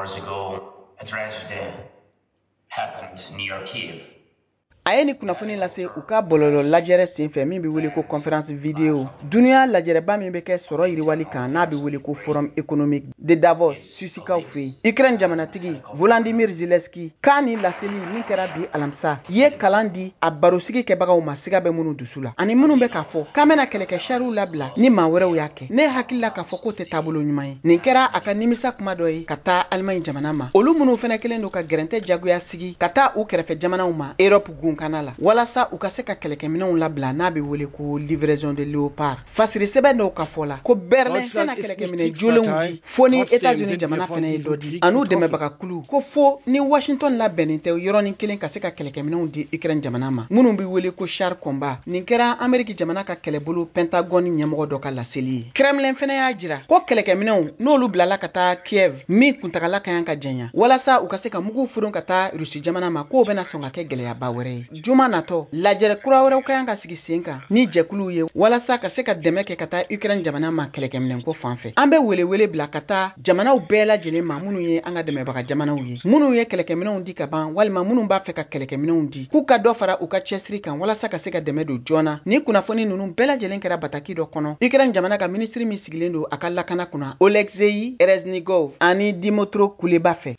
Hours ago, a tragedy happened near Kiev. A ye nin kunnafoni lase u ka bɔlɔlɔ lajɛrɛ senfɛ min bɛ wele ko conférence vidéo, duniya lajɛrɛba min bɛ kɛ sɔrɔ yiriwali kan, n'a bɛ wele ko Forum économique de Davos, Suisikaw fɛ yen. Ukraine jamanatigi Volodymyr Zelensky k'a ni laseli min kɛra bi alamisa ye kalan di a barosigi kɛbagaw ma, siga bɛ minnu dusu la ani minnu bɛ k'a fɔ k'an bɛna kɛlɛkɛ sariw labila ni maa wɛrɛw y'a kɛ. Ne hakili la k'a fɔ k'o tɛ taabolo ɲuman ye. Nin kɛra a ka nimisa kuma dɔ ye ka taa Allemagne jamana ma, olu minnu fana kɛlen don ka gɛrɛntɛ jagoya sigi ka taa u kɛrɛfɛ jamanaw ma Europe gunkana la, walasa u ka se ka kɛlɛkɛminɛnw labila, n'a bɛ wele ko livraison de Léopard. Fasiri sɛbɛn dɔw ka fɔ la ko Berlin tɛna kɛlɛkɛminɛ jolenw di fo ni États-Unis jamana fana ye dɔ di, an'u dɛmɛbaga kulu ko fo ni Washington labɛnnen tɛ yɔrɔnin kelen ka se ka kɛlɛkɛminɛnw di Ukraine jamana ma, minnu bɛ wele ko char combat. Nin kɛra Amérique jamana ka kɛlɛbolo Pentagone ɲɛmɔgɔ dɔ ka laseli ye. Kremlin fana y'a jira ko kɛlɛkɛminɛnw n'olu bilala ka taa Kiev, min kuntagala ka kan ka janya walasa u ka se ka mugu furun ka taa Rusi jamana ma, k'o bɛna sɔn ka kɛ gɛlɛyaba wɛrɛ ye. Juma natɔ, lajɛrɛ kura wɛrɛw ka kan ka sigi sen kan ni jɛkuluw ye walasa ka se ka dɛmɛ kɛ ka taa Ukraine jamana ma kɛlɛkɛminɛnko fan fɛ. An bɛ welewele bila ka taa jamanaw bɛɛ lajɛlen ma, minnu ye an ka dɛmɛbaga jamanaw ye, minnu ye kɛlɛkɛminɛnw di ka ban walima minnu b'a fɛ ka kɛlɛkɛminɛnw di, k'u ka dɔ fara u ka cɛsiri kan walasa ka se ka dɛmɛ don joona. Ni kunnafoni ninnu bɛɛ lajɛlen kɛra bataki dɔ kɔnɔ, Ukraine jamana ka minisiri min sigilen don a ka lakana kunna, Oleksiy Reznikov, ani Dmytro Kuleba fɛ.